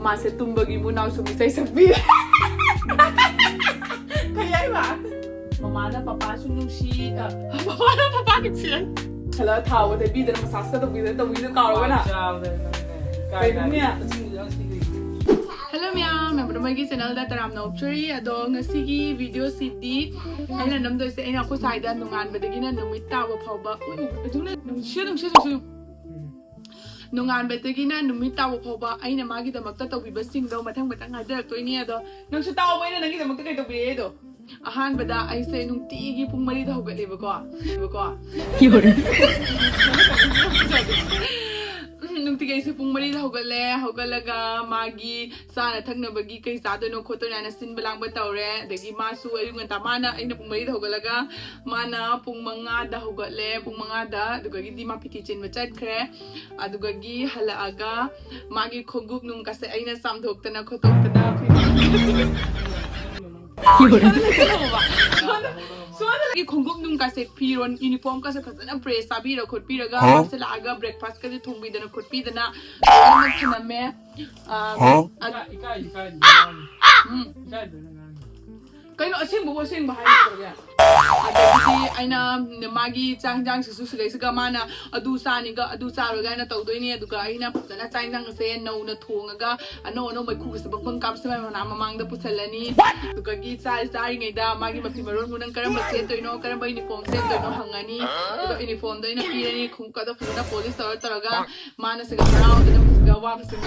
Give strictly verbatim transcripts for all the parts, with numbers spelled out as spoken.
ꯃꯥꯁꯦ ꯇꯨꯝꯕꯒꯤ ꯃꯨꯅꯥꯎꯁꯨ ꯏꯁꯩ ꯁꯛꯄꯤ꯫ ꯀꯩ ꯍꯥꯏꯕ? ꯃꯃꯥꯅ ꯄꯄꯥꯁꯨ ꯅꯨꯡꯁꯤ, ꯑ, ꯃꯃꯥꯅ ꯄꯄꯥ ꯅꯨꯡꯁꯤ꯫ ꯍꯜꯂꯣ, ꯊꯥꯎꯒ ꯇꯩꯕꯤꯗꯅ, ꯃꯁꯥꯁꯀ ꯇꯧꯕꯤꯗꯅ, ꯇꯧꯕꯤꯗꯣ ꯀꯥꯎꯔꯕ ꯅꯪ? ꯀꯩꯅꯣꯅꯦ? ꯍꯜꯂꯣ ꯃꯌꯥꯝ, ꯃꯌꯥꯝ ꯑꯩꯒꯤ ꯆꯦꯅꯦꯜꯗ ꯇꯔꯥꯝꯅ ꯑꯣꯛꯆꯔꯤ꯫ ꯑꯗꯣ ꯉꯁꯤꯒꯤ ꯚꯤꯗꯤꯑꯣꯁꯤꯗꯤ ꯑꯩꯅ ꯅꯝꯗꯣꯏꯁꯦ, ꯑꯩꯅ ꯑꯩꯈꯣꯏ ꯁ꯭ꯋꯥꯏꯗ ꯅꯣꯡꯉꯥꯟꯕꯗꯒꯤꯅ ꯅꯨꯃꯤꯠ ꯇꯥꯕ ꯐꯥꯎꯕ, ꯎ, ꯑꯗꯨꯅ ꯅꯨꯡꯁꯤꯌꯨ, ꯅꯨꯡꯁꯤꯌꯨ, ꯅꯨꯡꯁꯤꯌꯨ꯫ ꯅꯣꯡꯉꯥꯟꯕꯗꯒꯤꯅ ꯅꯨꯃꯤꯠ ꯇꯥꯕ ꯐꯥꯎꯕ ꯑꯩꯅ ꯃꯥꯒꯤꯗꯃꯛꯇ ꯇꯧꯕꯤꯕꯁꯤꯡꯗꯣ ꯃꯊꯪ ꯃꯊꯪ ꯍꯥꯏꯖꯔꯛꯇꯣꯏꯅꯦ꯫ ꯑꯗꯣ ꯅꯪꯁꯨ ꯇꯥꯎꯕ, ꯑꯩꯅ ꯅꯪꯒꯤꯗꯃꯛꯇ ꯀꯩ ꯇꯧꯕꯤꯔꯦꯗꯣ? ꯑꯍꯥꯟꯕꯗ ꯑꯩꯁꯦ ꯅꯨꯡꯇꯤꯒꯤ ꯄꯨꯡ ꯃꯔꯤꯗ ꯍꯧꯒꯠꯂꯦꯕꯀꯣ꯫ ꯀꯣ꯫ ꯎꯝ, ꯅꯨꯡꯇꯤꯒꯤ ꯑꯩꯁꯦ ꯄꯨꯡ ꯃꯔꯤꯗ ꯍꯧꯒꯠꯂꯦ꯫ ꯍꯧꯒꯠꯂꯒ ꯃꯥꯒꯤ ꯆꯥꯅ ꯊꯛꯅꯕꯒꯤ ꯀꯩ ꯆꯥꯗꯣꯏꯅꯣ ꯈꯣꯠꯇꯣꯏꯅꯣ ꯍꯥꯏꯅ ꯁꯤꯟꯕ ꯂꯥꯡꯕ ꯇꯧꯔꯦ꯫ ꯑꯗꯒꯤ ꯃꯥꯁꯨ ꯑꯌꯨꯛ ꯉꯟꯇꯥ, ꯃꯥꯅ, ꯑꯩꯅ ꯄꯨꯡ ꯃꯔꯤꯗ ꯍꯧꯒꯠꯂꯒ ꯃꯥꯅ ꯄꯨꯡ ꯃꯉꯥꯗ ꯍꯧꯒꯠꯂꯦ꯫ ꯄꯨꯡ ꯃꯉꯥꯗ, ꯑꯗꯨꯗꯒꯤꯗꯤ ꯃꯥ ꯄꯤꯇꯤ ꯆꯦꯟꯕ ꯆꯠꯈ꯭ꯔꯦ꯫ ꯑꯗꯨꯗꯒꯤ ꯍꯜꯂꯛꯑꯒ ꯃꯥꯒꯤ ꯈꯣꯡꯎꯞ ꯅꯨꯡꯒꯁꯦ ꯑꯩꯅ ꯆꯥꯝꯊꯣꯛꯇꯅ ꯈꯣꯠꯇꯣꯛꯇꯅ ꯐꯤꯔꯣꯟ ꯁꯣꯝꯗꯒꯤ ꯈꯣꯡꯎꯞ ꯅꯨꯡꯒꯁꯦ, ꯐꯤꯔꯣꯟ, ꯌꯨꯅꯤꯐꯣꯔꯝꯒꯁꯦ ꯐꯖꯅ ꯄ꯭ꯔꯦꯁ ꯆꯥꯕꯤꯔ ꯈꯣꯠꯄꯤꯔꯒ, ꯍꯥ? ꯃꯥꯁꯦ ꯂꯥꯛꯑꯒ ꯕ꯭ꯔꯦꯛꯐꯥꯁꯀꯁꯦ ꯊꯣꯡꯕꯤꯗꯅ ꯈꯣꯠꯄꯤꯗꯅ ꯂꯣꯏꯅꯃꯛ ꯊꯝꯂꯝꯃꯦ꯫ ꯑ, ꯍꯥ? ꯑ, ꯏꯀꯥꯏ, ꯏꯀꯥꯏ, ꯏꯀꯥꯏ, ꯎꯝ꯫ ꯏꯀꯥꯏꯗꯅ ꯉꯥꯡꯉꯤ꯫ ꯀꯩꯅꯣ, ꯑꯁꯦꯡꯕꯕꯨ ꯑꯁꯦꯡꯕ ꯍꯥꯏꯔꯛꯇ꯭ꯔꯒꯦ? ꯑꯗꯒꯤꯗꯤ ꯑꯩꯅ ꯃꯥꯒꯤ ꯆꯥꯛ ꯍꯤꯟꯖꯥꯡꯁꯤꯁꯨ ꯁꯤꯗꯩꯁꯤꯒ ꯃꯥꯅ ꯑꯗꯨ ꯆꯥꯅꯤꯒ ꯑꯗꯨ ꯆꯥꯔꯣꯏꯒ ꯍꯥꯏꯅ ꯇꯧꯗꯣꯏꯅꯤ꯫ ꯑꯗꯨꯒ ꯑꯩꯅ ꯐꯖꯅ ꯆꯥꯛ ꯍꯤꯟꯖꯥꯡꯁꯦ ꯅꯧꯅ ꯊꯣꯡꯉꯒ ꯑꯅꯧ ꯑꯅꯧꯕ ꯃꯩꯈꯨꯒꯁꯦ ꯕꯪ ꯕꯪ ꯀꯥꯞꯁꯦ ꯃꯥꯏ ꯃꯅꯥ ꯃꯃꯥꯡꯗ ꯄꯨꯁꯜꯂꯅꯤ꯫ ꯑꯗꯨꯗꯒꯤ ꯆꯥꯔꯤ ꯆꯥꯔꯤꯉꯩꯗ ꯃꯥꯒꯤ ꯃꯐꯤ ꯃꯔꯣꯟꯕꯨ ꯅꯪ ꯀꯔꯝꯕ ꯁꯦꯠꯇꯣꯏꯅꯣ, ꯀꯔꯝꯕ ꯌꯨꯅꯤꯐꯣꯔꯝ ꯁꯦꯠꯇꯣꯏꯅꯣ ꯍꯪꯉꯅꯤ꯫ ꯑꯗꯨꯒ ꯌꯨꯅꯤꯐꯣꯔꯝꯗꯣ ꯑꯩꯅ ꯄꯤꯔꯅꯤ, ꯈꯣꯡꯎꯞꯀꯗꯣ ꯐꯖꯅ ꯄꯣꯂꯤꯁ ꯇꯧꯔ ꯇꯧꯔꯒ ꯃꯥꯅ ꯁꯤꯒ ꯍꯔꯥꯎꯗꯅ ꯁꯤꯒ ꯋꯥꯕꯁꯤꯡ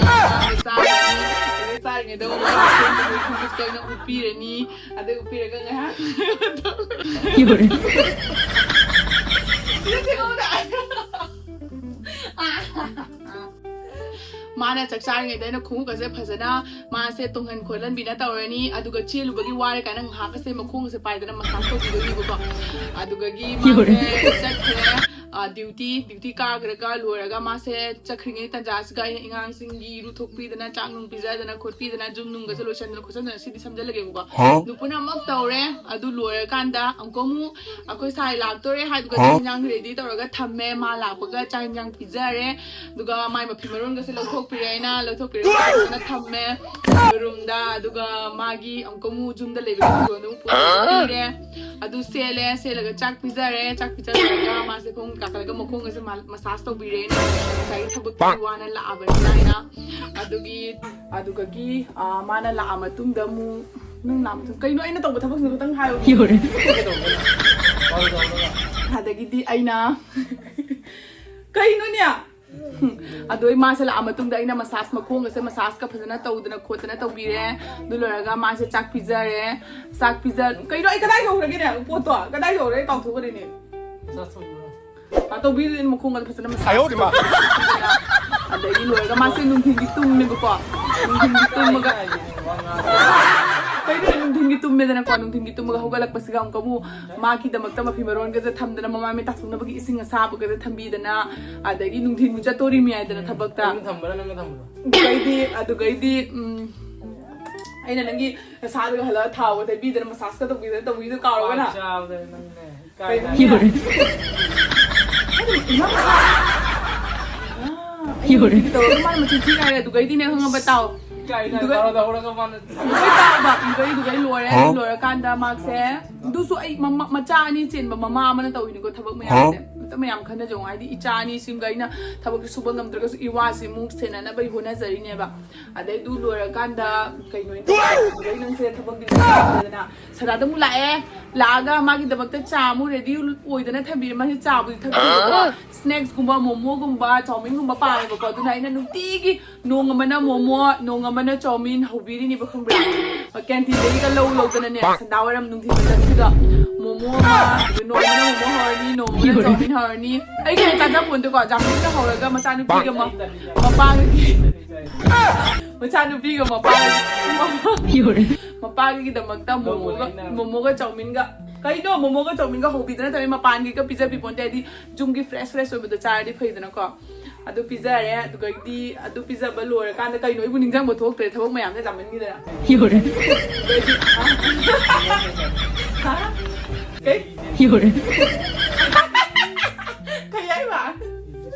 ꯆꯥꯔꯅꯤ꯫ ꯑꯗꯨꯒ ꯆꯥꯔꯤꯉꯩꯗ ꯋꯥꯕꯁꯤꯡ ꯈꯣꯡꯎꯞꯇꯣ ꯑꯩꯅ ꯎꯞꯄꯤꯔꯅꯤ꯫ ꯑꯗꯩ ꯎꯞꯄꯤꯔꯒ ꯉꯥꯏꯍꯥꯛ ꯃꯥꯅ ꯆꯥꯛ ꯆꯥꯔꯤꯉꯩꯗ ꯑꯩꯅ ꯈꯣꯡꯎꯞꯀꯁꯦ ꯐꯖꯅ ꯃꯥꯁꯦ ꯇꯣꯡꯍꯟ ꯈꯣꯠꯍꯟꯕꯤꯅ ꯇꯧꯔꯅꯤ꯫ ꯑꯗꯨꯒ ꯆꯦꯜꯂꯨꯕꯒꯤ ꯋꯥꯔꯦ ꯀꯥꯏꯅ ꯉꯥꯏꯍꯥꯛꯀꯁꯦ ꯃꯈꯣꯡꯒꯁꯦ ꯄꯥꯏꯗꯅ ꯃꯁꯥꯁ ꯇꯧꯕꯤꯗꯣꯏꯅꯦꯕꯀꯣ꯫ ꯑꯗꯨꯗꯒꯤ ꯃꯥꯁꯦ ꯆꯠꯈ꯭ꯔꯦ꯫ ꯗ꯭ꯌꯨꯇꯤ ꯗ꯭ꯌꯨꯇꯤ ꯀꯥꯈ꯭ꯔꯒ ꯂꯣꯏꯔꯒ ꯃꯥꯁꯦ ꯆꯠꯈ꯭ꯔꯤꯉꯩ ꯇꯥꯟꯖꯥꯁꯤꯒ ꯑꯩꯅ ꯑꯉꯥꯡꯁꯤꯡꯒꯤ ꯏꯔꯨꯊꯣꯛꯄꯤꯗꯅ, ꯆꯥꯛ ꯅꯨꯡ ꯄꯤꯖꯗꯅ ꯈꯣꯠꯄꯤꯗꯅ, ꯖꯨꯝ ꯅꯨꯡꯒꯁꯦ ꯂꯣꯏꯁꯟꯗꯅ ꯈꯣꯠꯆꯟꯗꯅ ꯁꯤꯗꯤ ꯁꯝꯖꯜꯂꯒꯦꯕꯀꯣ꯫ ꯅꯨꯄꯨꯅ ꯑꯃꯨꯛ ꯇꯧꯔꯦ꯫ ꯑꯗꯨ ꯂꯣꯏꯔꯀꯥꯟꯗ ꯑꯃꯨꯛꯀ ꯑꯃꯨꯛ ꯑꯩꯈꯣꯏ ꯁꯥꯏ ꯂꯥꯛꯇꯣꯔꯦ ꯍꯥꯏꯗꯨꯒ ꯆꯥꯛ ꯏꯟꯖꯥꯡ ꯔꯦꯗꯤ ꯇꯧꯔꯒ ꯊꯝꯃꯦ꯫ ꯃꯥ ꯂꯥꯛꯄꯒ ꯆꯥꯛ ꯏꯟꯖꯥꯡ ꯄꯤꯖꯔꯦ꯫ ꯑꯗꯨꯒ ꯃꯥꯏ ꯃꯐꯤ ꯃꯔꯣꯟꯒꯁꯦ ꯂꯧꯊꯣꯛꯄꯤꯔꯦ ꯑꯩꯅ, ꯂꯧꯊꯣꯛꯄꯤꯔꯒ ꯐꯖꯅ ꯊꯝꯃꯦ ꯔꯨꯝꯗ꯫ ꯑꯗꯨꯒ ꯃꯥꯒꯤ ꯑꯃꯨꯛꯀ ꯑꯃꯨꯛ ꯖꯨꯝꯗ ꯂꯩꯕꯒꯤ ꯐꯤꯔꯣꯟꯗꯣ ꯑꯃꯨꯛ ꯄꯨꯊꯣꯛꯄꯤꯔꯦ꯫ ꯑꯗꯨ ꯁꯦꯠꯂꯦ꯫ ꯁꯦꯠꯂꯒ ꯆꯥꯛ ꯄꯤꯖꯔꯦ꯫ ꯆꯥꯛ ꯄꯤꯖꯔꯒ ꯃꯥꯁꯦ ꯐꯃꯨꯡ ꯀꯥꯈꯠꯂꯒ ꯃꯈꯣꯡꯒꯁꯦ ꯃꯥ-, ꯃꯁꯥꯖ ꯇꯧꯕꯤꯔꯦ꯫ ꯉꯁꯥꯏꯒꯤ ꯊꯕꯛꯇꯨꯒꯤ ꯋꯥꯅ ꯂꯥꯛꯑꯕꯅꯤꯅ ꯑꯩꯅ꯫ ꯑꯗꯨꯒꯤ, ꯑꯗꯨꯗꯒꯤ, ꯑ, ꯃꯥꯅ ꯂꯥꯛꯑ ꯃꯇꯨꯡꯗ ꯑꯃꯨꯛ, ꯅꯪ ꯂꯥꯛꯑ ꯃꯇꯨꯡ ꯀꯩꯅꯣ ꯑꯩꯅ ꯇꯧꯕ ꯊꯕꯛꯁꯤꯡꯗꯣ ꯈꯤꯇꯪ ꯍꯥꯏꯌꯨ꯫ ꯑꯗꯒꯤꯗꯤ ꯑꯩꯅ ꯀꯩꯅꯣꯅꯦ? ꯑꯗꯣ ꯑꯩ ꯃꯥꯁꯦ ꯂꯥꯛꯑ ꯃꯇꯨꯡꯗ ꯑꯩꯅ ꯃꯁꯥꯖ, ꯃꯈꯣꯡꯒꯁꯦ ꯃꯁꯥꯖꯀ ꯐꯖꯅ ꯇꯧꯗꯅ ꯈꯣꯠꯇꯅ ꯇꯧꯕꯤꯔꯦ꯫ ꯑꯗꯨ ꯂꯣꯏꯔꯒ ꯃꯥꯁꯦ ꯆꯥꯛ ꯄꯤꯖꯔꯦ꯫ ꯆꯥꯛ ꯄꯤꯖ-, ꯀꯩꯅꯣ ꯑꯩ ꯀꯗꯥꯏ ꯌꯧꯈ꯭ꯔꯒꯦꯅꯦ? ꯄꯣꯠꯇꯣ ꯀꯗꯥꯏ ꯌꯧꯈ꯭ꯔꯦ? ꯑꯩ ꯀꯥꯎꯊꯣꯛꯈ꯭ꯔꯦꯅꯦ꯫ ꯑ, ꯇꯧꯕꯤꯔꯦ ꯃꯈꯣꯡꯒꯗꯣ ꯐꯖꯅ ꯃꯁꯥꯖ꯫ ꯑꯗꯒꯤ ꯂꯣꯏꯔꯒ ꯃꯥꯁꯦ ꯅꯨꯡꯊꯤꯟꯒꯤ ꯇꯨꯝꯃꯦꯕꯀꯣ꯫ ꯅꯨꯡꯊꯤꯟꯒꯤ ꯇꯨꯝꯃꯒ ꯀꯩꯅꯣ ꯅꯨꯡꯊꯤꯟꯒꯤ ꯇꯨꯝꯃꯦꯗꯅꯀꯣ꯫ ꯅꯨꯡꯊꯤꯟꯒꯤ ꯇꯨꯝꯃꯒ ꯍꯧꯒꯠꯂꯛꯄꯁꯤꯒ ꯑꯃꯨꯛꯀ ꯑꯃꯨꯛ ꯃꯥꯒꯤꯗꯃꯛꯇ ꯃꯐꯤ ꯃꯔꯣꯟꯒꯁꯦ ꯊꯝꯗꯅ, ꯃꯃꯥꯏ ꯃꯤꯠ ꯇꯥꯊꯣꯛꯅꯕꯒꯤ ꯏꯁꯤꯡ ꯑꯁꯥꯕꯒꯁꯦ ꯊꯝꯕꯤꯗꯅ, ꯑꯗꯒꯤ ꯅꯨꯡꯊꯤꯟ ꯆꯠꯇꯣꯔꯤꯃꯤ ꯍꯥꯏꯗꯅ ꯊꯕꯛꯇ꯫ ꯅꯪꯅ ꯊꯝꯕ꯭ꯔꯥ, ꯅꯪꯅ ꯊꯝꯕ꯭ꯔꯥ? ꯑꯗꯨꯒꯩꯗꯤ, ꯑꯗꯨꯒꯩꯗꯤ, ꯎꯝ, ꯑꯩꯅ ꯅꯪꯒꯤ ꯅꯁꯥꯗꯒ ꯍꯜꯂꯒ ꯊꯥꯎꯒ ꯇꯩꯕꯤꯗꯅ, ꯃꯁꯥꯖꯀ ꯇꯧꯕꯤꯗꯅ ꯇꯧꯕꯤꯗꯣ ꯀꯥꯎꯔꯕ ꯅꯪ? ꯄꯥꯛ ꯆꯥꯕꯗ ꯅꯪꯅꯦ꯫ ꯀꯩꯅꯣ? ꯀꯥꯏꯗ? ꯑꯩꯅ ꯏꯃꯥ-, ꯑꯥ, ꯑꯩꯅ ꯇꯧꯔꯒ ꯃꯥꯅ ꯃꯆꯤꯟ ꯊꯤ ꯍꯥꯏꯔꯦ꯫ ꯑꯗꯨꯒꯩꯗꯤꯅꯦ ꯈꯪꯉꯕ? ꯇꯥꯎ꯫ ꯀꯥꯏꯗ? ꯑꯗꯨꯒ ꯇꯧꯔ ꯇꯧꯔꯒ ꯃꯥꯅ ꯑꯗꯨꯒꯩ ꯇꯥꯎꯕ꯫ ꯑꯗꯨꯒꯩ, ꯑꯗꯨꯒꯩ ꯂꯣꯏꯔꯦ꯫ ꯍꯥ? ꯑꯗꯨ ꯂꯣꯏꯔꯀꯥꯟꯗ ꯃꯥꯁꯦ, ꯑꯗꯨꯁꯨ ꯑꯩ ꯃꯃꯥ, ꯃꯆꯥ ꯑꯅꯤ ꯆꯦꯟꯕ ꯃꯃꯥ ꯑꯃꯅ ꯇꯧꯔꯤꯅꯤꯀꯣ ꯊꯕꯛ ꯃꯌꯥꯝꯁꯦ꯫ ꯍꯥ? ꯑꯝꯇ ꯃꯌꯥꯝ ꯈꯟꯅꯖꯧ꯫ ꯍꯥꯏꯗꯤ ꯏꯆꯥ ꯑꯅꯤꯁꯤꯡꯒ ꯑꯩꯅ ꯊꯕꯛꯁꯦ ꯁꯨꯕ ꯉꯝꯗ꯭ꯔꯒꯁꯨ ꯏꯋꯥꯁꯤ ꯑꯃꯨꯛ ꯁꯦꯟꯅꯅꯕꯒꯤ ꯍꯣꯠꯅꯖꯔꯤꯅꯦꯕ꯫ ꯑꯗꯩ ꯑꯗꯨ ꯂꯣꯏꯔꯀꯥꯟꯗ ꯀꯩꯅꯣ ꯑꯩꯅ ꯇꯧꯕꯗꯣ? ꯑꯗꯩ ꯅꯪꯁꯦ ꯊꯕꯛꯇꯤ ꯁꯨꯗꯅ ꯁꯗꯥꯗ ꯑꯃꯨꯛ ꯂꯥꯛꯑꯦ꯫ ꯂꯥꯛꯑꯒ ꯃꯥꯒꯤꯗꯃꯛꯇ ꯆꯥ ꯑꯃꯨꯛ ꯔꯦꯗꯤ ꯑꯣꯏꯗꯅ ꯊꯝꯕꯤꯔꯦ꯫ ꯃꯥꯁꯦ ꯆꯥꯕꯨꯗꯤ ꯊꯛꯇꯦꯕꯀꯣ꯫ ꯁ꯭ꯅꯦꯛꯁꯀꯨꯝꯕ, ꯃꯣꯃꯣꯒꯨꯝꯕ, ꯆꯥꯎꯃꯤꯟꯒꯨꯝꯕ ꯄꯥꯝꯃꯦꯕꯀꯣ꯫ ꯑꯗꯨꯅ ꯑꯩꯅ ꯅꯨꯡꯇꯤꯒꯤ ꯅꯣꯡ ꯑꯃꯅ ꯃꯣꯃꯣ, ꯅꯣꯡ ꯑꯃꯅ ꯆꯥꯎꯃꯤꯟ ꯍꯧꯕꯤꯔꯤꯅꯦꯕ, ꯈꯪꯕ꯭ꯔꯥ? ꯀꯦꯟꯇꯤꯟꯗꯒꯤꯒ ꯂꯧ ꯂꯧꯗꯅꯅꯦ, ꯁꯟꯗꯥ ꯋꯥꯏꯔꯝ ꯅꯨꯡꯊꯤꯜ ꯃꯇꯝꯁꯤꯗ ꯃꯣꯃꯣ ꯑꯃ, ꯑꯗꯨ ꯅꯣꯡ ꯑꯃꯅ ꯃꯣꯃꯣ ꯍꯧꯔꯅꯤ, ꯅꯣꯡ ꯑꯃꯅ ꯆꯥꯎꯃꯤꯟ ꯍꯧꯔꯅꯤ꯫ ꯑꯩ ꯀꯩꯝ ꯆꯥꯖꯄꯣꯟꯇꯦꯀꯣ, ꯖꯥꯃꯤꯟꯒ ꯍꯧꯔꯒ ꯃꯆꯥꯅꯨꯄꯤꯒ ꯃ-, ꯃꯄꯥꯒꯤ, ꯃꯆꯥꯅꯨꯄꯤꯒ ꯃꯄꯥꯒꯤ, ꯃꯄꯥꯒꯤꯗꯃꯛꯇ ꯃꯣꯃꯣꯒ, ꯃꯣꯃꯣꯒ ꯆꯥꯎꯃꯤꯟꯒ ꯀꯩꯅꯣ, ꯃꯣꯃꯣꯒ ꯆꯧꯃꯤꯟꯒ ꯍꯧꯕꯤꯗꯅ ꯇꯧꯔꯦ, ꯃꯄꯥꯟꯒꯤꯒ ꯄꯤꯖꯕꯤ ꯄꯣꯟꯇꯦ, ꯍꯥꯏꯗꯤ ꯌꯨꯝꯒꯤ fresh fresh ꯑꯣꯏꯕꯗꯣ ꯆꯥꯔꯗꯤ ꯐꯩꯗꯅꯀꯣ꯫ ꯑꯗꯨ ꯄꯤꯖꯔꯦ, ꯑꯗꯨꯒꯩꯗꯤ ꯑꯗꯨ ꯄꯤꯖꯕ ꯂꯣꯏꯔꯀꯥꯟꯗ ꯀꯩꯅꯣ ꯑꯩꯕꯨ ꯅꯤꯡꯁꯤꯡꯕ ꯊꯣꯛꯇ꯭ꯔꯦ, ꯊꯕꯛ ꯃꯌꯥꯝꯁꯦ ꯌꯥꯝꯃꯟꯈꯤꯗꯅ꯫ ꯌꯣꯔꯦ꯫ ꯑꯗꯩꯗꯤ, ꯍꯥ? ꯀꯩ? ꯌꯣꯔꯦ꯫ ꯀꯩ ꯍꯥꯏꯕ?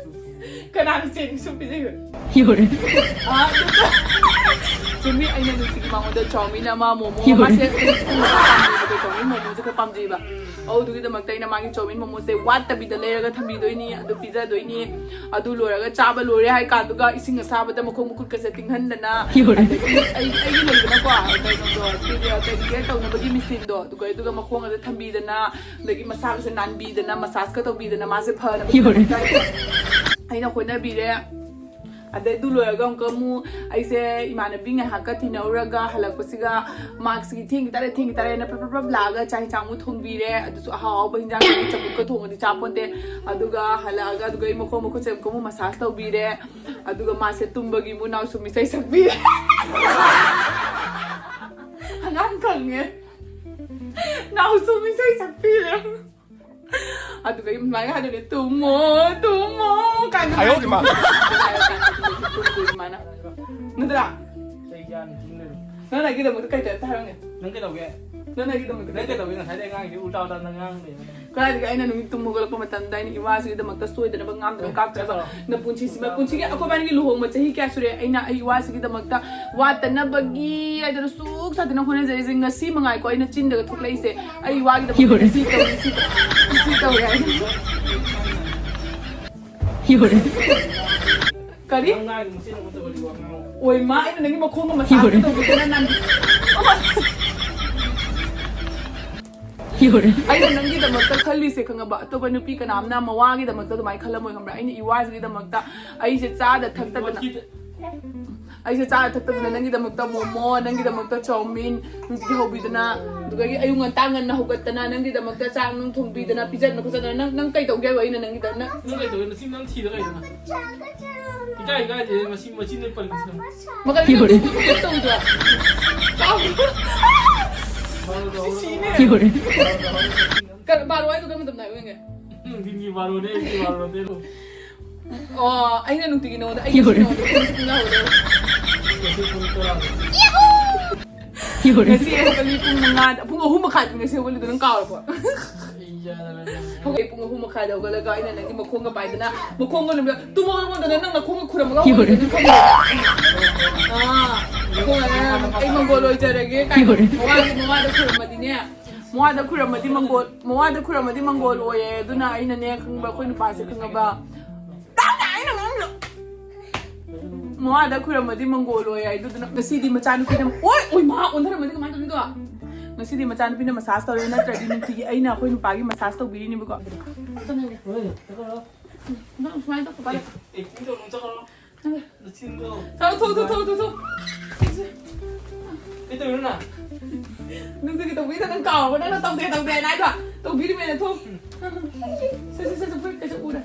ꯀꯅꯥꯅ ꯆꯦꯡ ꯁꯨꯝ ꯄꯤꯖꯩꯕ? ꯌꯣꯔꯦ꯫ ꯑꯥ, ꯑꯗꯨ ꯆꯨꯝꯃꯤ, ꯑꯩꯅ ꯅꯨꯡꯇꯤꯒꯤ ꯃꯉꯣꯟꯗ ꯆꯧꯃꯤꯟ ꯑꯃ, ꯃꯣꯃꯣ ꯑꯃ ꯌꯣꯔꯦ꯫ ꯁꯦ, ꯆꯧꯃꯤꯟ ꯃꯣꯃꯣꯁꯦ ꯈꯔ ꯄꯥꯝꯖꯩꯕ꯫ ꯑꯗꯨꯒꯤꯗꯃꯛꯇ ꯑꯩꯅ ꯃꯥꯒꯤ ꯆꯧꯃꯤꯟ ꯃꯣꯃꯣꯁꯦ ꯋꯥꯠꯇꯕꯤꯗ ꯂꯩꯔꯒ ꯊꯝꯕꯤꯗꯣꯏꯅꯤ, ꯑꯗꯨ ꯄꯤꯖꯗꯣꯏꯅꯤ꯫ ꯑꯗꯨ ꯂꯣꯏꯔꯒ ꯆꯥꯕ ꯂꯣꯏꯔꯦ ꯍꯥꯏ ꯀꯥꯟꯗꯨꯒ ꯏꯁꯤꯡ ꯑꯁꯥꯕꯗ ꯃꯈꯣꯡ ꯃꯈꯨꯠꯀꯁꯦ ꯇꯤꯡꯍꯟꯗꯅ, ꯌꯣꯔꯦ꯫ ꯑꯗꯒꯤ ꯑꯩ, ꯑꯩꯒꯤ ꯂꯩꯗꯅꯀꯣ, ꯀꯩꯅꯣꯗꯣ, ꯀꯦꯔꯤꯌꯔ ꯇꯧꯅꯕꯒꯤ ꯃꯦꯆꯤꯟꯗꯣ, ꯑꯗꯨꯒ, ꯑꯗꯨꯒ ꯃꯈꯣꯡ ꯑꯗ ꯊꯝꯕꯤꯗꯅ, ꯑꯗꯒꯤ ꯃꯁꯥꯒꯁꯦ ꯅꯥꯟꯕꯤꯗꯅ, ꯃꯁꯥꯖꯀ ꯇꯧꯕꯤꯗꯅ, ꯃꯥꯁꯦ ꯐꯅꯕ ꯌꯣꯔꯦ꯫ ꯑꯩꯅ ꯍꯣꯠꯅꯕꯤꯔꯦ꯫ ꯑꯗꯩ ꯑꯗꯨ ꯂꯣꯏꯔꯒ ꯑꯃꯨꯛꯀ ꯑꯃꯨꯛ ꯑꯩꯁꯦ ꯏꯃꯥꯟꯅꯕꯤ ꯉꯥꯏꯍꯥꯛꯀ ꯇꯤꯟꯅꯧꯔꯒ ꯍꯜꯂꯛꯄꯁꯤꯒ ꯃꯥꯛꯁꯤꯒꯤ ꯊꯦꯡꯈꯤ ꯇꯥꯔꯦ, ꯊꯦꯡꯈꯤ ꯇꯥꯔꯦꯅ ꯄ꯭ꯔꯞ ꯄ꯭ꯔꯞ ꯄ꯭ꯔꯞ ꯂꯥꯛꯑꯒ ꯆꯥꯛ ꯏꯟꯁꯥꯡ ꯑꯃꯨꯛ ꯊꯣꯡꯕꯤꯔꯦ꯫ ꯑꯁ, ꯑꯍꯥꯎ ꯑꯍꯥꯎꯕ ꯍꯤꯟꯖꯥꯡ ꯅꯥꯄꯤ ꯆꯝꯐꯨꯠꯀ ꯊꯣꯡꯉꯗꯤ ꯆꯥ ꯄꯣꯟꯇꯦ꯫ ꯑꯗꯨꯒ ꯍꯜꯂꯛꯑꯒ ꯑꯗꯨꯒ ꯑꯩ ꯃꯈꯣꯡ ꯃꯈꯨꯠꯁꯦ ꯑꯃꯨꯛꯀ ꯑꯃꯨꯛ ꯃꯁꯥꯖ ꯇꯧꯕꯤꯔꯦ꯫ ꯑꯗꯨꯒ ꯃꯥꯁꯦ ꯇꯨꯝꯕꯒꯤ ꯃꯨꯛ ꯅꯥꯎꯁꯨꯝ ꯏꯁꯩ ꯁꯛꯄꯤꯔꯦ꯫ ꯑꯉꯥꯡ ꯈꯪꯉꯦ꯫ ꯅꯥꯎꯁꯨꯝ ꯏꯁꯩ ꯁꯛꯄꯤꯔꯦ꯫ ꯑꯗꯨꯒ ꯑꯩ ꯁꯨꯃꯥꯏꯅ ꯍꯥꯏꯗꯣꯏꯅꯦ, "ꯇꯨꯝꯃꯣ, ꯇꯨꯝꯃꯣ" ꯀꯥꯏꯅ꯫ ꯑꯌꯣ, ꯏꯃꯥ꯫ ꯇꯨꯝꯗꯣꯏ ꯁꯨꯃꯥꯏꯅ꯫ ꯅꯠꯇ꯭ꯔꯥ? ꯆꯩ ꯆꯥꯅꯤ, ꯇꯨꯝ ꯂꯩꯔꯣ꯫ ꯅꯪ ꯑꯩꯒꯤꯗꯃꯛꯇ ꯀꯩ ꯇꯧꯔꯦ ꯍꯥꯏꯔꯣꯅꯦ? ꯅꯪ ꯀꯩꯗꯧꯒꯦ? ꯅꯪ ꯑꯩꯒꯤꯗꯃꯛꯇ ꯅꯪ ꯀꯩꯗꯧꯒꯦ? ꯉꯁꯥꯏꯗꯩ ꯑꯉꯥꯡꯁꯦ ꯎꯜꯇꯥ ꯎꯜꯇꯥ ꯅꯪ ꯉꯥꯡ ꯂꯩꯔꯣ꯫ ꯀꯗꯥꯏꯗꯒꯤ ꯑꯩꯅ ꯅꯨꯃꯤꯠ ꯇꯨꯝ ꯍꯧꯒꯠꯂꯛꯄ ꯃꯇꯝꯗ ꯑꯩꯅ ꯏꯋꯥꯁꯤꯒꯤꯗꯃꯛꯇ ꯁꯣꯏꯗꯅꯕ ꯉꯥꯝꯗꯅ ꯀꯥꯞꯇ꯭ꯔꯕ? ꯆꯠꯂꯣ꯫ ꯅꯄꯨꯟꯁꯤꯁꯤꯃ, ꯄꯨꯟꯁꯤꯒꯤ ꯑꯩꯈꯣꯏꯕꯥꯅꯤꯒꯤ ꯂꯨꯍꯣꯡꯕ ꯆꯍꯤ ꯀꯌꯥ ꯁꯨꯔꯦ? ꯑꯩꯅ ꯑꯩ ꯏꯋꯥꯁꯤꯒꯤꯗꯃꯛꯇ ꯋꯥꯠꯇꯅꯕꯒꯤ ꯍꯥꯏꯗꯅ ꯁꯨꯛ ꯁꯥꯗꯅ ꯍꯣꯠꯅꯖꯔꯤꯁꯦ꯫ ꯉꯁꯤ ꯃꯉꯥꯏꯀꯣ ꯑꯩꯅ ꯆꯤꯟꯗꯒ ꯊꯣꯛꯂꯛꯏꯁꯦ꯫ ꯑꯩ ꯏꯋꯥꯒꯤꯗꯃꯛꯇ ꯌꯣꯔꯦ꯫ ꯁꯤ ꯇꯧꯏ, ꯁꯤ ꯇꯧꯏ, ꯁꯤ ꯇꯧꯏ ꯍꯥꯏꯅ꯫ ꯌꯣꯔꯦ꯫ ꯀꯔꯤ? ꯅꯪ ꯉꯥꯏꯗꯣ ꯃꯆꯦꯅ ꯎꯠꯇꯕꯗꯤ ꯋꯥ ꯉꯥꯡꯉꯣ꯫ ꯑꯣꯏ ꯃꯥ, ꯑꯩꯅ ꯅꯪꯒꯤ ꯃꯈꯣꯡꯒ ꯃꯁꯥꯁ ꯌꯣꯔꯦ꯫ ꯇꯧꯕꯤꯗꯅ ꯅꯪ꯫ ꯌꯣꯔꯦ꯫ ꯑꯩꯅ ꯅꯪꯒꯤꯗꯃꯛꯇ ꯈꯜꯂꯤꯁꯦ ꯈꯪꯉꯕ? ꯑꯇꯣꯞꯄ ꯅꯨꯄꯤ ꯀꯅꯥꯝꯅ ꯃꯋꯥꯒꯤꯗꯃꯛꯇ ꯑꯗꯨꯃꯥꯏꯅ ꯈꯜꯂꯝꯃꯣꯏ ꯈꯪꯕ꯭ꯔꯥ? ꯑꯩꯅ ꯏꯋꯥꯁꯤꯒꯤꯗꯃꯛꯇ ꯑꯩꯁꯦ ꯆꯥꯗ ꯊꯛꯇꯗꯅ, ꯋꯥꯊꯤꯗ꯫ ꯑꯩꯁꯦ ꯆꯥꯗ ꯊꯛꯇꯗꯅ ꯅꯪꯒꯤꯗꯃꯛꯇ ꯃꯣꯃꯣ, ꯅꯪꯒꯤꯗꯃꯛꯇ ꯆꯧꯃꯤꯟ, ꯅꯨꯡꯇꯤꯒꯤ ꯍꯧꯕꯤꯗꯅ, ꯑꯗꯨꯗꯒꯤ ꯑꯌꯨꯛ ꯉꯟꯇꯥ ꯉꯟꯅ ꯍꯧꯒꯠꯇꯅ ꯅꯪꯒꯤꯗꯃꯛꯇ ꯆꯥꯛ ꯅꯨꯡ ꯊꯣꯡꯕꯤꯗꯅ, ꯄꯤꯖꯗꯅ ꯈꯣꯠꯆꯗꯅ, ꯅꯪ, ꯅꯪ ꯀꯩ ꯇꯧꯒꯦ ꯍꯥꯏꯕ? ꯑꯩꯅ ꯅꯪꯒꯤꯗ-, ꯅꯪ ꯅꯪ ꯀꯩ ꯇꯧꯒꯦ? ꯅꯆꯤꯟ ꯅꯝꯊꯤꯗ ꯀꯩꯅꯣ ꯅꯪ? ꯏꯀꯥꯏ ꯏꯀꯥꯏꯗꯦ, ꯃꯁꯤ ꯃꯆꯤꯟꯗ ꯄꯜꯂꯤꯁꯤꯅ꯫ ꯃꯈꯜ ꯌꯣꯔꯦ꯫ ꯇꯧꯗ꯭ꯔꯣ? ꯁꯤꯅꯦ꯫ ꯀꯔ-, ꯕꯥꯔꯣ ꯍꯥꯏꯗꯣ ꯀꯔꯝꯕ ꯃꯇꯝꯗ ꯍꯥꯏꯕ ꯌꯦꯡꯒꯦ? ꯅꯨꯡꯊꯤꯟꯒꯤ ꯕꯥꯔꯣꯅꯦ, ꯑꯌꯨꯛꯀꯤ ꯕꯥꯔꯣꯅꯦ꯫ ꯑꯣ, ꯑꯩꯅ ꯅꯨꯡꯇꯤꯒꯤ ꯅꯉꯣꯟꯗ, ꯑꯩ ꯉꯁꯤ ꯅꯉꯣꯟꯗ ꯄꯨꯡ ꯀꯌꯥ ꯍꯧꯒꯠꯂꯦ? ꯉꯁꯤ ꯄꯨꯡ ꯇꯔꯥꯗ꯫ ꯉꯁꯤ ꯍꯧꯒꯠꯂꯤ ꯄꯨꯡ ꯃꯉꯥꯗ, ꯄꯨꯡ ꯑꯍꯨꯝ ꯃꯈꯥꯏꯗ ꯉꯁꯤ ꯍꯧꯒꯠꯂꯤꯗꯣ ꯅꯪ ꯀꯥꯎꯔꯕꯣ? ꯑꯩ ꯌꯥꯗꯕꯅꯦ꯫ ꯍꯧꯒꯠꯂꯤ ꯄꯨꯡ ꯑꯍꯨꯝ ꯃꯈꯥꯏꯗ ꯍꯧꯒꯠꯂꯒ ꯑꯩꯅ ꯅꯪꯒꯤ ꯃꯈꯣꯡꯒ ꯄꯥꯏꯗꯅ, ꯃꯈꯣꯡꯒ ꯅꯨꯃꯤꯠ ꯇꯨꯝꯃꯣ ꯇꯨꯝꯃꯣꯗꯅ ꯅꯪ ꯅꯈꯣꯡꯒ ꯈꯨꯔꯝꯃꯒ ꯍꯧꯒꯠꯂꯤꯗꯣ ꯅꯪ ꯈꯪꯕ꯭ꯔꯣ? ꯑꯥ, ꯃꯈꯣꯡ ꯍꯥꯏꯔ ꯑꯩ ꯃꯪꯒꯣꯜ ꯑꯣꯏꯖꯔꯒꯦ ꯀꯥꯏꯅ ꯃꯋꯥꯗ, ꯃꯋꯥꯗ ꯈꯨꯔꯝꯃꯗꯤꯅꯦ, ꯃꯋꯥꯗ ꯈꯨꯔꯝꯃꯗꯤ ꯃꯪꯒꯣꯜ, ꯃꯋꯥꯗ ꯈꯨꯔꯝꯃꯗꯤ ꯃꯪꯒꯣꯜ ꯑꯣꯏꯌꯦ꯫ ꯑꯗꯨꯅ ꯑꯩꯅꯅꯦ ꯈꯪꯕ, ꯑꯩꯈꯣꯏ ꯅꯨꯄꯥꯁꯦ ꯈꯪꯉꯕ, ꯇꯥꯗꯦ ꯑꯩꯅ ꯉꯥꯡꯉꯤꯗꯣ꯫ ꯃꯋꯥꯗ ꯈꯨꯔꯝꯃꯗꯤ ꯃꯪꯒꯣꯜ ꯑꯣꯏ ꯍꯥꯏꯗꯨꯗꯨꯅ ꯉꯁꯤꯗꯤ ꯃꯆꯥꯅꯨꯄꯤꯅ, ꯑꯣꯏ, ꯑꯣꯏ, ꯃꯥ ꯑꯣꯟꯊꯔꯝꯃꯗꯤ ꯀꯃꯥꯏꯅ ꯇꯧꯅꯤꯗꯣ? ꯉꯁꯤꯗꯤ ꯃꯆꯥꯅꯨꯄꯤꯅ ꯃꯁꯥꯁ ꯇꯧꯔꯦ, ꯅꯠꯇ꯭ꯔꯗꯤ ꯅꯨꯡꯇꯤꯒꯤ ꯑꯩꯅ ꯑꯩꯈꯣꯏ ꯅꯨꯄꯥꯒꯤ ꯃꯁꯥꯁ ꯇꯧꯕꯤꯔꯤꯅꯦꯕꯀꯣ꯫ ꯅꯪ ꯁꯨꯃꯥꯏꯅ ꯇꯧ, ꯄꯥꯏꯔꯛꯑꯣ꯫ ꯑꯦꯛꯇꯤꯡ ꯇꯧꯅꯨ, ꯆꯠꯈ꯭ꯔꯣ꯫ ꯅꯆꯤꯟꯗꯣ꯫ ꯊꯣꯛ, ꯊꯣꯛ, ꯊꯣꯛ, ꯊꯣꯛ, ꯊꯣꯛ꯫ ꯀꯩ ꯇꯧꯔꯤꯅꯣ ꯅꯪ? ꯅꯨꯡꯇꯤꯒꯤ ꯇꯧꯕꯤꯗ ꯅꯪ ꯀꯥꯎꯔꯕ? ꯅꯪꯅ ꯇꯧꯗꯦ, ꯇꯧꯗꯦ ꯍꯥꯏꯅ ꯍꯥꯏꯗꯣ? ꯇꯧꯕꯤꯔꯤꯃꯦꯅ ꯊꯣꯛ꯫ ꯁꯦ, ꯁꯦ, ꯁꯦ, ꯁꯦ, ꯐꯨꯔꯤꯠ ꯀꯩꯁꯨ ꯎꯔꯦ꯫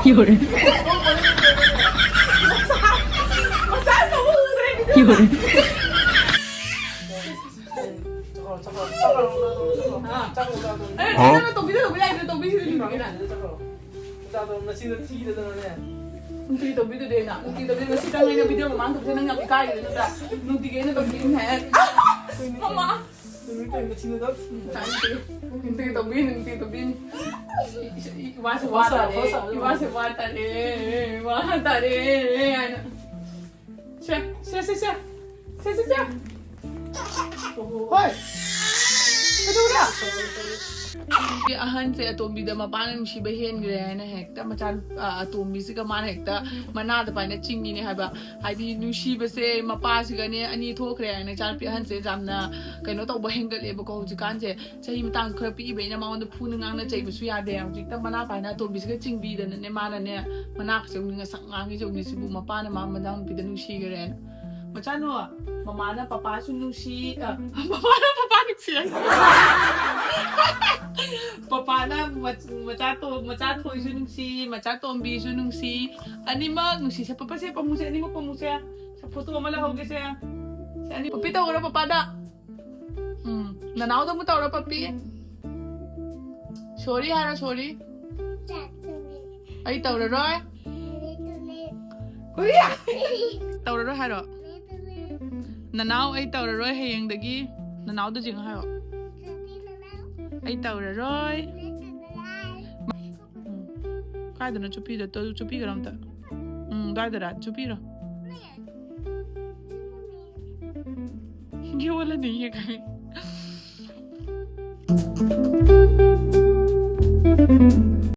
ꯌꯧꯔꯦ꯫ ꯃꯁꯥꯁ ꯇꯧꯕ ꯎꯗ꯭ꯔꯦ video꯫ ꯌꯧꯔꯦ꯫ ꯑꯦ, ꯅꯪꯅ ꯇꯧꯕꯤꯗ ꯇꯧꯕꯤ ꯌꯥꯏꯗꯅ, ꯇꯧꯕꯤꯁꯤꯗꯤ ꯅꯨꯡꯇꯤꯒꯤ ꯅꯪ꯫ ꯅꯨꯡꯇꯤꯒꯤ ꯇꯧꯕꯤꯗꯨꯗꯤ ꯑꯩꯅ, ꯅꯨꯡꯇꯤꯒꯤ ꯇꯧꯕꯤꯗꯨ ꯉꯁꯤꯇꯪ ꯑꯩꯅ video ꯃꯃꯥꯡ ꯇꯧꯕꯁꯦ ꯅꯪ ꯌꯥꯝ ꯏꯀꯥꯏꯔꯤꯗꯣ ꯅꯠꯇ꯭ꯔꯥ? ꯅꯨꯡꯇꯤꯒꯤ ꯑꯩꯅ ꯇꯧꯕꯤꯅꯤ ꯍꯥꯏ꯫ ꯃꯃꯥ꯫ ꯅꯨꯡꯇꯤꯒꯤ ꯇꯧꯕꯤꯅꯤ, ꯅꯨꯡꯇꯤꯒꯤ ꯇꯧꯕꯤꯅꯤ꯫ ꯏ-, ꯏ-, ꯏ-, ꯏꯋꯥꯁꯦ ꯋꯥ ꯇꯥꯔꯦ, ꯏꯋꯥꯁꯦ ꯋꯥ ꯇꯥꯔꯦ, ꯋꯥ ꯇꯥꯔꯦ ꯍꯥꯏꯅ꯫ ꯁꯦ, ꯁꯦ, ꯁꯦ, ꯁꯦ꯫ ꯁꯦ, ꯁꯦ, ꯁꯦ꯫ ꯍꯣꯏ꯫ ꯀꯩꯗꯧꯔꯦ? ꯑꯍꯟꯁꯦ ꯑꯇꯣꯝꯕꯤꯗ ꯃꯄꯥꯅ ꯅꯨꯡꯁꯤꯕ ꯍꯦꯟꯈ꯭ꯔꯦ ꯍꯥꯏꯅ ꯍꯦꯛꯇ ꯃꯆꯥ, ꯑ, ꯑꯇꯣꯝꯕꯤꯁꯤꯒ ꯃꯥꯅ ꯍꯦꯛꯇ ꯃꯅꯥꯗ ꯄꯥꯏꯅ ꯆꯤꯡꯉꯤꯅꯦ ꯍꯥꯏꯕ꯫ ꯍꯥꯏꯗꯤ ꯅꯨꯡꯁꯤꯕꯁꯦ ꯃꯄꯥꯁꯤꯒꯅꯦ ꯑꯅꯤ ꯊꯣꯛꯈ꯭ꯔꯦ ꯍꯥꯏꯅ ꯏꯆꯥꯅꯨꯄꯤ ꯑꯍꯟꯁꯦ ꯌꯥꯝꯅ ꯀꯩꯅꯣ ꯇꯧꯕ ꯍꯦꯟꯒꯠꯂꯦꯕꯀꯣ ꯍꯧꯖꯤꯛꯀꯥꯟꯁꯦ꯫ ꯆꯍꯤ ꯃꯇꯥꯡ ꯈꯔ ꯄꯤꯛꯏꯕꯅꯤꯅ ꯃꯉꯣꯟꯗ ꯐꯨꯅ ꯉꯥꯡꯅ ꯆꯩꯕꯁꯨ ꯌꯥꯗꯦ꯫ ꯍꯧꯖꯤꯛꯇ ꯃꯅꯥ ꯄꯥꯏꯅ ꯑꯇꯣꯝꯕꯤꯁꯤꯒ ꯆꯤꯡꯕꯤꯗꯅꯅꯦ ꯃꯥꯅꯅꯦ ꯃꯅꯥ ꯈꯛꯆꯪꯅꯤ ꯉꯁꯛ ꯉꯥꯡꯉꯤꯁꯦ ꯌꯦꯡꯉꯨꯅꯦ ꯁꯤꯕꯨ ꯃꯄꯥꯅ ꯃꯥ ꯃꯅꯥꯎꯅꯨꯄꯤꯗ ꯅꯨꯡꯁꯤꯈ꯭ꯔꯦꯅ꯫ ꯃꯆꯥꯅꯨ, ꯃꯃꯥꯅ ꯄꯄꯥꯁꯨ ꯅꯨꯡꯁꯤ, ꯑ, ꯃꯃꯥꯅ ꯄꯄꯥ ꯅꯨꯡꯁꯤ ꯍꯥꯏ꯫ ꯄꯄꯥꯅ ꯃꯆꯥ ꯃꯆꯥ ꯇꯣ- ꯃꯆꯥ ꯊꯣꯏꯁꯨ ꯅꯨꯡꯁꯤ, ꯃꯆꯥ ꯇꯣꯝꯕꯤꯁꯨ ꯅꯨꯡꯁꯤ, ꯑꯅꯤꯃꯛ ꯅꯨꯡꯁꯤꯁꯦ꯫ ꯄꯄꯥꯁꯦ ꯄꯥꯝꯃꯨꯁꯦ, ꯑꯅꯤꯃꯛ ꯄꯥꯝꯃꯨꯁꯦ꯫ ꯁꯦ, ꯐꯣꯇꯣ ꯑꯃ ꯂꯧꯍꯧꯒꯦꯁꯦ꯫ ꯁꯦ, ꯑꯅꯤ ꯄꯄꯤ ꯇꯧꯔꯣ ꯄꯄꯥꯗ꯫ ꯎꯝ, ꯅꯅꯥꯎꯗ ꯑꯃꯨꯛ ꯇꯧꯔꯣ ꯄꯄꯤ꯫ ꯁꯣꯔꯤ ꯍꯥꯏꯔꯣ, ꯁꯣꯔꯤ꯫ ꯑꯩ ꯇꯧꯔꯔꯣꯏ꯫ ꯀꯔꯤ? ꯇꯧꯔꯔꯣꯏ ꯍꯥꯏꯔꯣ꯫ ꯅꯅꯥꯎ ꯑꯩ ꯇꯧꯔꯔꯣꯏ ꯍꯌꯦꯡꯗꯒꯤ꯫ ꯅꯅꯥꯎꯗ ꯆꯤꯡꯉ ꯍꯥꯏꯔꯣ꯫ ꯑꯩ ꯇꯧꯔꯔꯣꯏ꯫ ꯎꯝ꯫ ꯀꯥꯏꯗꯅꯣ ꯆꯨꯞꯄꯤꯗꯣ? ꯇꯣ-, ꯆꯨꯞꯄꯤꯒꯔꯣ ꯑꯝꯇ? ꯎꯝ, ꯑꯗꯨꯋꯥꯏꯗꯔ? ꯆꯨꯞꯄꯤꯔꯣ꯫ ꯌꯣꯜꯂꯅꯤ ꯌꯦꯡꯉꯒ꯫